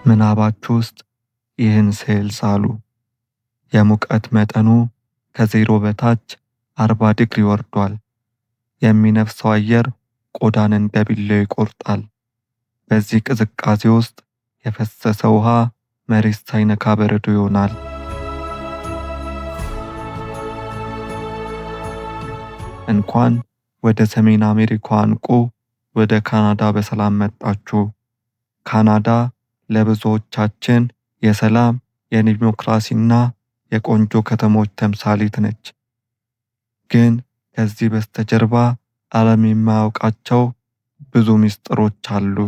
ምናባችሁ ውስጥ ይህን ስዕል ሳሉ። የሙቀት መጠኑ ከዜሮ በታች 40 ዲግሪ ወርዷል። የሚነፍሰው አየር ቆዳን እንደ ቢላዋ ይቆርጣል። በዚህ ቅዝቃዜ ውስጥ የፈሰሰ ውሃ መሬት ሳይነካ በረዶ ይሆናል። እንኳን ወደ ሰሜን አሜሪካ እንቁ ወደ ካናዳ በሰላም መጣችሁ። ካናዳ ለብዙዎቻችን የሰላም፣ የዲሞክራሲና የቆንጆ ከተሞች ተምሳሌት ነች። ግን ከዚህ በስተጀርባ ዓለም የማያውቃቸው ብዙ ምስጢሮች አሉ።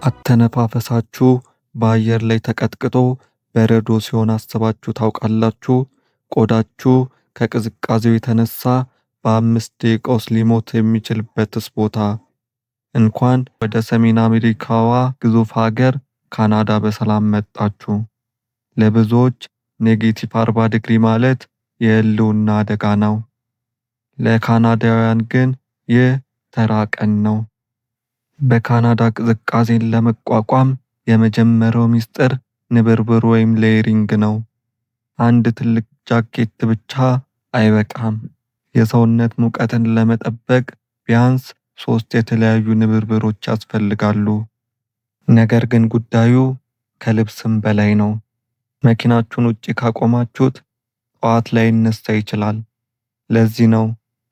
አተነፋፈሳችሁ በአየር ላይ ተቀጥቅጦ በረዶ ሲሆን አስባችሁ ታውቃላችሁ? ቆዳችሁ ከቅዝቃዜው የተነሳ በ5 ደቂቃ ውስጥ ሊሞት የሚችልበትስ ቦታ። እንኳን ወደ ሰሜን አሜሪካዋ ግዙፍ ሀገር ካናዳ በሰላም መጣችሁ። ለብዙዎች negative 40 ዲግሪ ማለት የህልውና አደጋ ነው። ለካናዳውያን ግን ይህ ተራ ቀን ነው። በካናዳ ቅዝቃዜን ለመቋቋም የመጀመሪያው ሚስጥር ንብርብር ወይም layering ነው። አንድ ትልቅ ጃኬት ብቻ አይበቃም። የሰውነት ሙቀትን ለመጠበቅ ቢያንስ ሶስት የተለያዩ ንብርብሮች ያስፈልጋሉ። ነገር ግን ጉዳዩ ከልብስም በላይ ነው። መኪናችሁን ውጪ ካቆማችሁት ጠዋት ላይነሳ ይችላል። ለዚህ ነው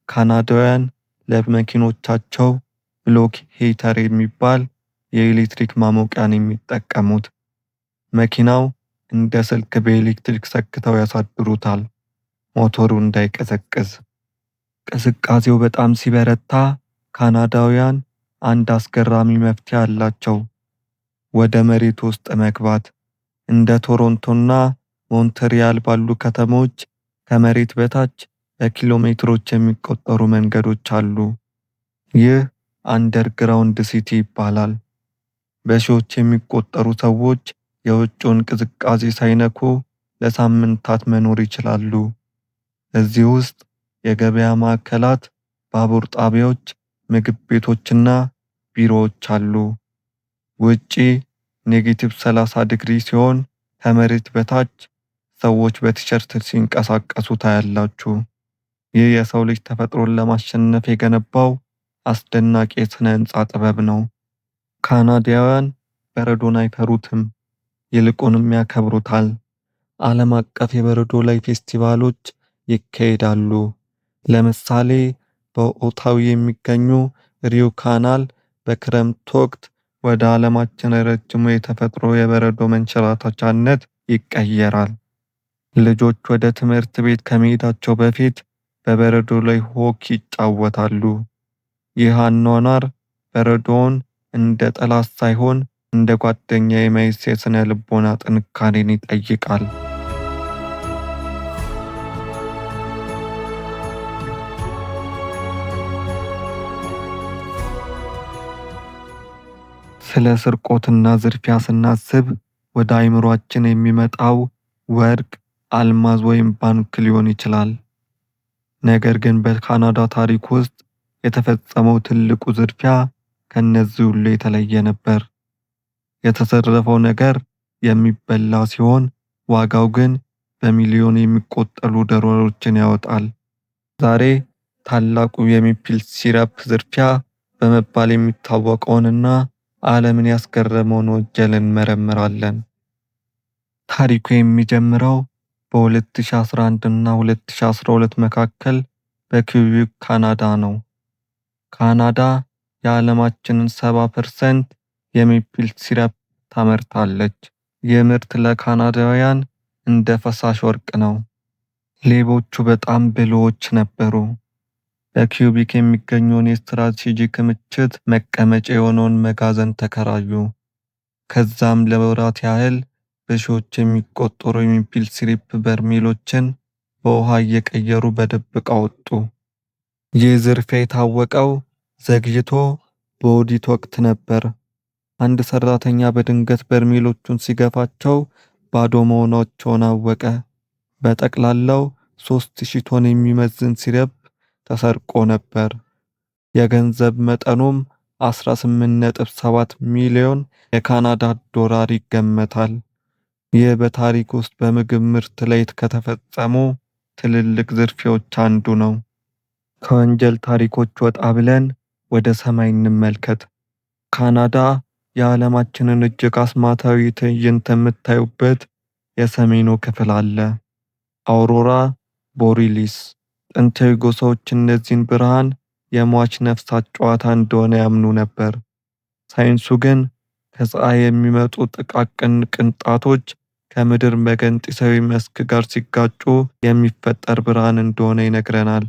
ካናዳውያን ለመኪኖቻቸው block heater የሚባል የኤሌክትሪክ ማሞቂያን የሚጠቀሙት። መኪናው እንደ ስልክ በኤሌክትሪክ ሰክተው ያሳድሩታል፣ ሞተሩ እንዳይቀዘቅዝ። ቅዝቃዜው በጣም ሲበረታ ካናዳውያን አንድ አስገራሚ መፍትሄ አላቸው። ወደ መሬት ውስጥ መግባት። እንደ ቶሮንቶና ሞንትሪያል ባሉ ከተሞች ከመሬት በታች በኪሎሜትሮች የሚቆጠሩ መንገዶች አሉ። ይህ underground city ይባላል። በሺዎች የሚቆጠሩ ሰዎች የውጭውን ቅዝቃዜ ሳይነኩ ለሳምንታት መኖር ይችላሉ። እዚህ ውስጥ የገበያ ማዕከላት፣ ባቡር ጣቢያዎች፣ ምግብ ቤቶችና ቢሮዎች አሉ። ውጪ negative 30 ዲግሪ ሲሆን ከመሬት በታች ሰዎች በቲሸርት ሲንቀሳቀሱ ታያላችሁ። ይህ የሰው ልጅ ተፈጥሮን ለማሸነፍ የገነባው አስደናቂ የሥነ ሕንፃ ጥበብ ነው። ካናዳውያን በረዶን አይፈሩትም፣ ይልቁንም ያከብሩታል። ዓለም አቀፍ የበረዶ ላይ ፌስቲቫሎች ይካሄዳሉ። ለምሳሌ በኦታዋ የሚገኙ ሪው ካናል በክረምት ወቅት ወደ ዓለማችን ረጅሙ የተፈጥሮ የበረዶ መንሸራተቻነት ይቀየራል። ልጆች ወደ ትምህርት ቤት ከመሄዳቸው በፊት በበረዶ ላይ ሆኪ ይጫወታሉ። ይህ አኗኗር በረዶውን እንደ ጠላት ሳይሆን እንደ ጓደኛ የማየት የሥነ ልቦና ጥንካሬን ይጠይቃል። ስለ ስርቆትና ዝርፊያ ስናስብ ወደ አእምሯችን የሚመጣው ወርቅ፣ አልማዝ ወይም ባንክ ሊሆን ይችላል። ነገር ግን በካናዳ ታሪክ ውስጥ የተፈጸመው ትልቁ ዝርፊያ ከነዚህ ሁሉ የተለየ ነበር። የተዘረፈው ነገር የሚበላ ሲሆን ዋጋው ግን በሚሊዮን የሚቆጠሩ ዶላሮችን ያወጣል። ዛሬ ታላቁ የ maple syrup ዝርፊያ በመባል የሚታወቀውንና ዓለምን ያስገረመውን ወንጀል እንመረምራለን። ታሪኩ የሚጀምረው በ2011 እና 2012 መካከል በኩዊቤክ ካናዳ ነው። ካናዳ የዓለማችንን 70% የ maple syrup ታመርታለች። ይህ ምርት ለካናዳውያን እንደ ፈሳሽ ወርቅ ነው። ሌቦቹ በጣም ብልሆች ነበሩ። በኩዊቤክ የሚገኘውን የስትራቴጂ ክምችት መቀመጫ የሆነውን መጋዘን ተከራዩ። ከዛም ለወራት ያህል በሺዎች የሚቆጠሩ የ maple syrup በርሜሎችን በውሃ እየቀየሩ በድብቅ አወጡ። ይህ ዝርፊያ የታወቀው ዘግይቶ በኦዲት ወቅት ነበር። አንድ ሰራተኛ በድንገት በርሜሎቹን ሲገፋቸው ባዶ መሆናቸውን አወቀ። በጠቅላላው 3000 ቶን የሚመዝን syrup ተሰርቆ ነበር። የገንዘብ መጠኑም 18.7 ሚሊዮን የካናዳ ዶላር ይገመታል። ይህ በታሪክ ውስጥ በምግብ ምርት ላይ ከተፈጸሙ ትልልቅ ዝርፊያዎች አንዱ ነው። ከወንጀል ታሪኮች ወጣ ብለን ወደ ሰማይ እንመልከት። ካናዳ የዓለማችንን እጅግ አስማታዊ ትዕይንት የምታዩበት የሰሜኑ ክፍል አለ። Aurora Borealis። ጥንታዊ ጎሳዎች እነዚህን ብርሃን የሟች ነፍሳት ጨዋታ እንደሆነ ያምኑ ነበር። ሳይንሱ ግን ከፀሐይ የሚመጡ ጥቃቅን ቅንጣቶች ከምድር መግነጢሳዊ መስክ ጋር ሲጋጩ የሚፈጠር ብርሃን እንደሆነ ይነግረናል።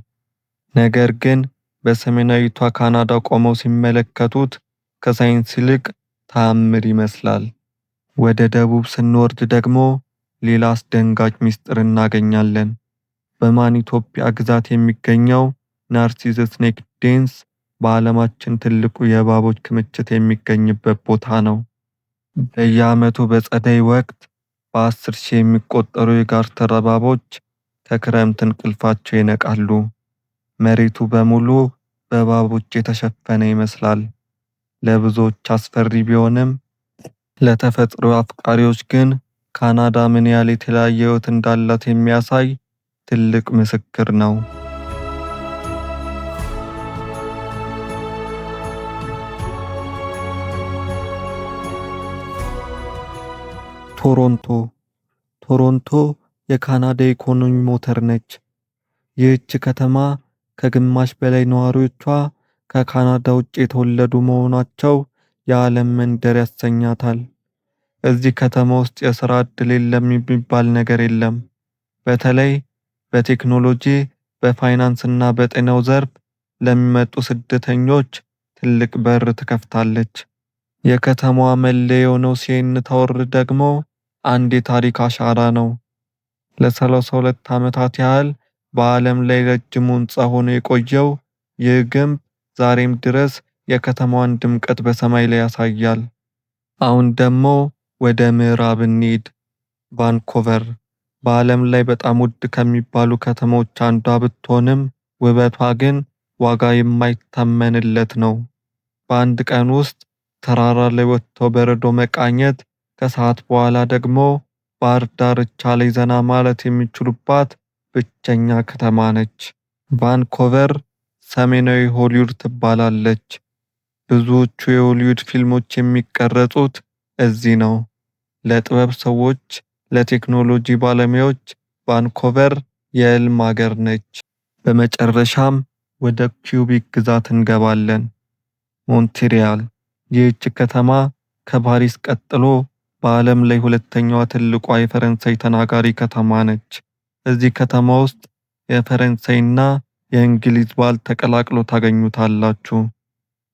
ነገር ግን በሰሜናዊቷ ካናዳ ቆመው ሲመለከቱት ከሳይንስ ይልቅ ተአምር ይመስላል። ወደ ደቡብ ስንወርድ ደግሞ ሌላ አስደንጋጭ ምስጢር እናገኛለን። በማኒቶባ ግዛት የሚገኘው ናርሲስ Snake Dens በዓለማችን ትልቁ የእባቦች ክምችት የሚገኝበት ቦታ ነው። በየዓመቱ በጸደይ ወቅት በ10,000 የሚቆጠሩ የጋርተር እባቦች ከክረምት እንቅልፋቸው ይነቃሉ። መሬቱ በሙሉ በእባቦች የተሸፈነ ይመስላል። ለብዙዎች አስፈሪ ቢሆንም ለተፈጥሮ አፍቃሪዎች ግን ካናዳ ምን ያህል የተለያየ ሕይወት እንዳላት የሚያሳይ ትልቅ ምስክር ነው። ቶሮንቶ። ቶሮንቶ የካናዳ ኢኮኖሚ ሞተር ነች። ይህች ከተማ ከግማሽ በላይ ነዋሪዎቿ ከካናዳ ውጭ የተወለዱ መሆናቸው የዓለም መንደር ያሰኛታል። እዚህ ከተማ ውስጥ የሥራ ዕድል የለም የሚባል ነገር የለም። በተለይ በቴክኖሎጂ፣ በፋይናንስ እና በጤናው ዘርፍ ለሚመጡ ስደተኞች ትልቅ በር ትከፍታለች። የከተማዋ መለያ የሆነው ሲኤን ታወር ደግሞ አንድ የታሪክ አሻራ ነው። ለ32 ዓመታት ያህል በዓለም ላይ ረጅሙ ሕንፃ ሆኖ የቆየው ይህ ግንብ ዛሬም ድረስ የከተማዋን ድምቀት በሰማይ ላይ ያሳያል። አሁን ደግሞ ወደ ምዕራብ እንሂድ። ቫንኮቨር በዓለም ላይ በጣም ውድ ከሚባሉ ከተሞች አንዷ ብትሆንም ውበቷ ግን ዋጋ የማይተመንለት ነው። በአንድ ቀን ውስጥ ተራራ ላይ ወጥተው በረዶ መቃኘት፣ ከሰዓት በኋላ ደግሞ ባህር ዳርቻ ላይ ዘና ማለት የሚችሉባት ብቸኛ ከተማ ነች። ቫንኮቨር ሰሜናዊ ሆሊውድ ትባላለች። ብዙዎቹ የሆሊውድ ፊልሞች የሚቀረጹት እዚህ ነው። ለጥበብ ሰዎች፣ ለቴክኖሎጂ ባለሙያዎች ቫንኮቨር የህልም አገር ነች። በመጨረሻም ወደ ኪውቢክ ግዛት እንገባለን። ሞንትሪያል። ይህች ከተማ ከፓሪስ ቀጥሎ በዓለም ላይ ሁለተኛዋ ትልቋ የፈረንሳይ ተናጋሪ ከተማ ነች። እዚህ ከተማ ውስጥ የፈረንሳይና የእንግሊዝ ባህል ተቀላቅሎ ታገኙታላችሁ።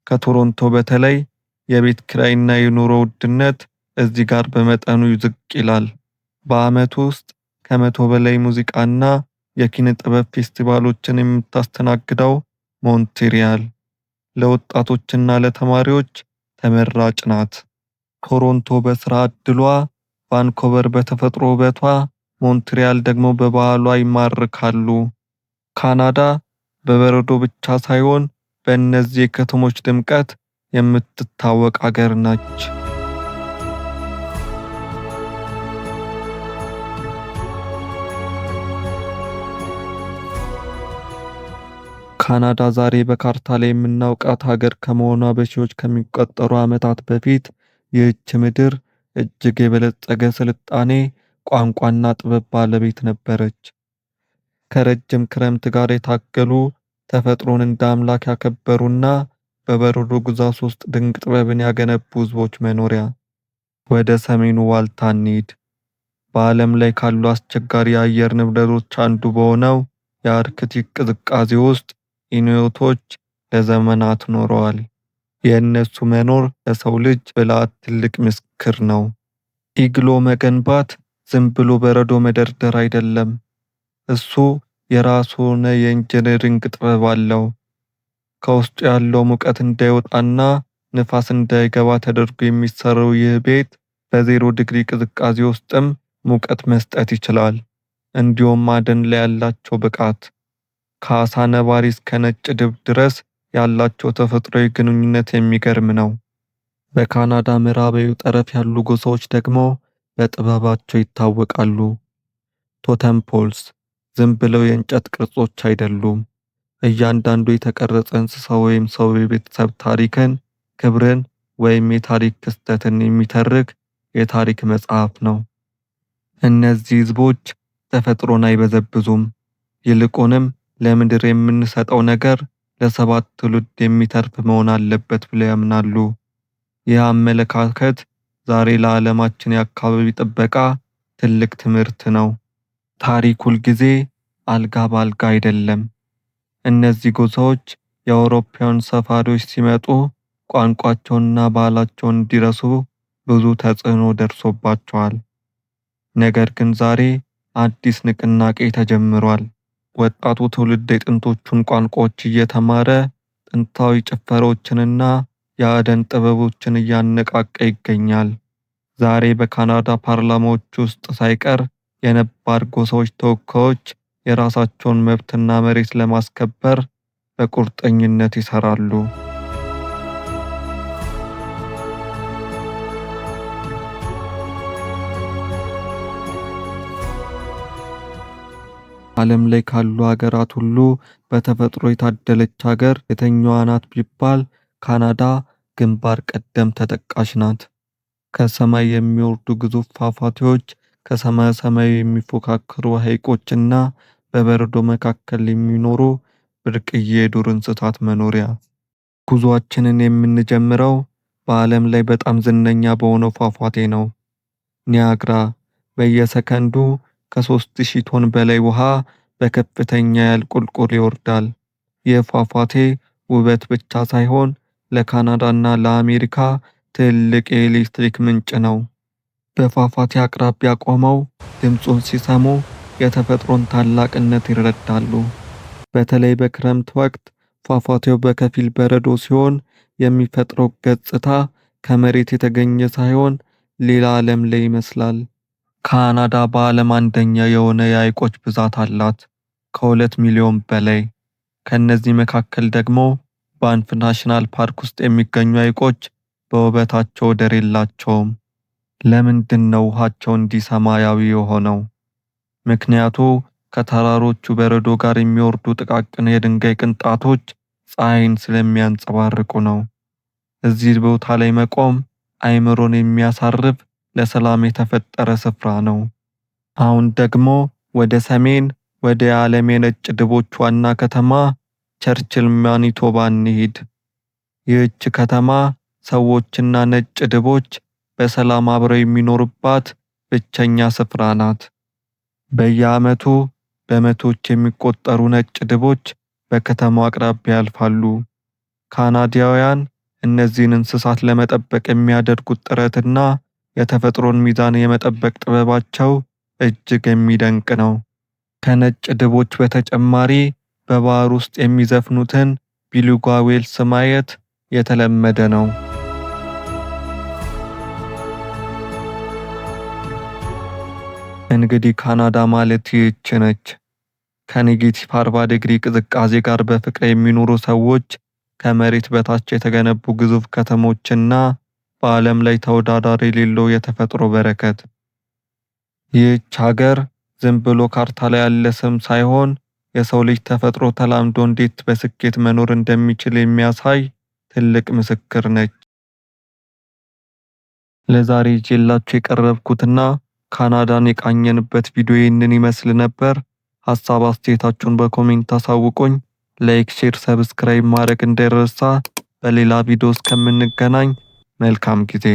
ከቶሮንቶ በተለይ የቤት ኪራይና የኑሮ ውድነት እዚህ ጋር በመጠኑ ዝቅ ይላል። በዓመት ውስጥ ከ100 በላይ ሙዚቃና የኪነ ጥበብ ፌስቲቫሎችን የምታስተናግደው ሞንትሪያል ለወጣቶችና ለተማሪዎች ተመራጭ ናት። ቶሮንቶ በስራ ዕድሏ፣ ቫንኮቨር በተፈጥሮ ውበቷ፣ ሞንትሪያል ደግሞ በባህሏ ይማርካሉ። ካናዳ በበረዶ ብቻ ሳይሆን በእነዚህ የከተሞች ድምቀት የምትታወቅ አገር ነች። ካናዳ ዛሬ በካርታ ላይ የምናውቃት ሀገር ከመሆኗ በሺዎች ከሚቆጠሩ ዓመታት በፊት ይህች ምድር እጅግ የበለጸገ ስልጣኔ፣ ቋንቋና ጥበብ ባለቤት ነበረች። ከረጅም ክረምት ጋር የታገሉ፣ ተፈጥሮን እንደ አምላክ ያከበሩና በበረዶ ግዛት ውስጥ ድንቅ ጥበብን ያገነቡ ሕዝቦች መኖሪያ። ወደ ሰሜኑ ዋልታ እንሂድ። በዓለም ላይ ካሉ አስቸጋሪ የአየር ንብረቶች አንዱ በሆነው የአርክቲክ ቅዝቃዜ ውስጥ ኢኑይቶች ለዘመናት ኖረዋል። የእነሱ መኖር ለሰው ልጅ ብልሃት ትልቅ ምስክር ነው። ኢግሎ መገንባት ዝም ብሎ በረዶ መደርደር አይደለም። እሱ የራሱ የሆነ የኢንጂነሪንግ ጥበብ አለው። ከውስጡ ያለው ሙቀት እንዳይወጣና ንፋስ እንዳይገባ ተደርጎ የሚሰራው ይህ ቤት በ0 ዲግሪ ቅዝቃዜ ውስጥም ሙቀት መስጠት ይችላል። እንዲሁም አደን ላይ ያላቸው ብቃት። ከዓሣ ነባሪ እስከ ነጭ ድብ ድረስ ያላቸው ተፈጥሯዊ ግንኙነት የሚገርም ነው። በካናዳ ምዕራባዊ ጠረፍ ያሉ ጎሳዎች ደግሞ በጥበባቸው ይታወቃሉ። Totem poles ዝም ብለው የእንጨት ቅርጾች አይደሉም። እያንዳንዱ የተቀረጸ እንስሳ ወይም ሰው የቤተሰብ ታሪክን፣ ክብርን ወይም የታሪክ ክስተትን የሚተርክ የታሪክ መጽሐፍ ነው። እነዚህ ሕዝቦች ተፈጥሮን አይበዘብዙም። ይልቁንም ለምድር የምንሰጠው ነገር ለሰባት ትውልድ የሚተርፍ መሆን አለበት ብለው ያምናሉ። ይህ አመለካከት ዛሬ ለዓለማችን የአካባቢ ጥበቃ ትልቅ ትምህርት ነው። ታሪክ ሁልጊዜ አልጋ በአልጋ አይደለም። እነዚህ ጎሳዎች የአውሮፓውያን ሰፋሪዎች ሲመጡ ቋንቋቸውንና ባህላቸውን እንዲረሱ ብዙ ተጽዕኖ ደርሶባቸዋል። ነገር ግን ዛሬ አዲስ ንቅናቄ ተጀምሯል። ወጣቱ ትውልድ የጥንቶቹን ቋንቋዎች እየተማረ ጥንታዊ ጭፈራዎችንና የአደን ጥበቦችን እያነቃቃ ይገኛል። ዛሬ በካናዳ ፓርላማዎች ውስጥ ሳይቀር የነባር ጎሳዎች ተወካዮች የራሳቸውን መብትና መሬት ለማስከበር በቁርጠኝነት ይሰራሉ። ዓለም ላይ ካሉ ሀገራት ሁሉ በተፈጥሮ የታደለች ሀገር የትኛዋ ናት ቢባል ካናዳ ግንባር ቀደም ተጠቃሽ ናት። ከሰማይ የሚወርዱ ግዙፍ ፏፏቴዎች፣ ከሰማይ ሰማይ የሚፎካከሩ ሐይቆችና በበረዶ መካከል የሚኖሩ ብርቅዬ የዱር እንስሳት መኖሪያ። ጉዟችንን የምንጀምረው በዓለም ላይ በጣም ዝነኛ በሆነው ፏፏቴ ነው። ኒያግራ በየሰከንዱ ከ3000 ቶን በላይ ውሃ በከፍተኛ ያህል ቁልቁል ይወርዳል። ይህ ፏፏቴ ውበት ብቻ ሳይሆን ለካናዳና ለአሜሪካ ትልቅ የኤሌክትሪክ ምንጭ ነው። በፏፏቴ አቅራቢያ ቆመው ድምፁን ሲሰሙ የተፈጥሮን ታላቅነት ይረዳሉ። በተለይ በክረምት ወቅት ፏፏቴው በከፊል በረዶ ሲሆን የሚፈጥረው ገጽታ ከመሬት የተገኘ ሳይሆን ሌላ ዓለም ላይ ይመስላል። ካናዳ በዓለም አንደኛ የሆነ የሐይቆች ብዛት አላት፣ ከ2 ሚሊዮን በላይ። ከነዚህ መካከል ደግሞ ባንፍ National Park ውስጥ የሚገኙ ሐይቆች በውበታቸው ወደር የላቸውም። ለምንድን ነው ውሃቸው እንዲህ ሰማያዊ የሆነው? ምክንያቱ ከተራሮቹ በረዶ ጋር የሚወርዱ ጥቃቅን የድንጋይ ቅንጣቶች ፀሐይን ስለሚያንጸባርቁ ነው። እዚህ ቦታ ላይ መቆም አይምሮን የሚያሳርፍ ለሰላም የተፈጠረ ስፍራ ነው። አሁን ደግሞ ወደ ሰሜን ወደ የዓለም የነጭ ድቦች ዋና ከተማ ቸርችል ማኒቶባ እንሂድ። ይህች ከተማ ሰዎችና ነጭ ድቦች በሰላም አብረው የሚኖሩባት ብቸኛ ስፍራ ናት። በየዓመቱ በመቶዎች የሚቆጠሩ ነጭ ድቦች በከተማው አቅራቢያ ያልፋሉ። ካናዳውያን እነዚህን እንስሳት ለመጠበቅ የሚያደርጉት ጥረትና የተፈጥሮን ሚዛን የመጠበቅ ጥበባቸው እጅግ የሚደንቅ ነው። ከነጭ ድቦች በተጨማሪ በባህር ውስጥ የሚዘፍኑትን beluga whales ማየት የተለመደ ነው። እንግዲህ ካናዳ ማለት ይህች ነች። ከ negative 40 ዲግሪ ቅዝቃዜ ጋር በፍቅር የሚኖሩ ሰዎች፣ ከመሬት በታች የተገነቡ ግዙፍ ከተሞችና በዓለም ላይ ተወዳዳሪ የሌለው የተፈጥሮ በረከት። ይህች ሀገር ዝም ብሎ ካርታ ላይ ያለ ስም ሳይሆን የሰው ልጅ ተፈጥሮ ተላምዶ እንዴት በስኬት መኖር እንደሚችል የሚያሳይ ትልቅ ምስክር ነች። ለዛሬ ይዤላችሁ የቀረብኩትና ካናዳን የቃኘንበት ቪዲዮ ይህንን ይመስል ነበር። ሀሳብ አስተያየታችሁን በ comment አሳውቁኝ። Like፣ share፣ subscribe ማድረግ እንዳይረሳ። በሌላ ቪዲዮ እስከምንገናኝ መልካም ጊዜ።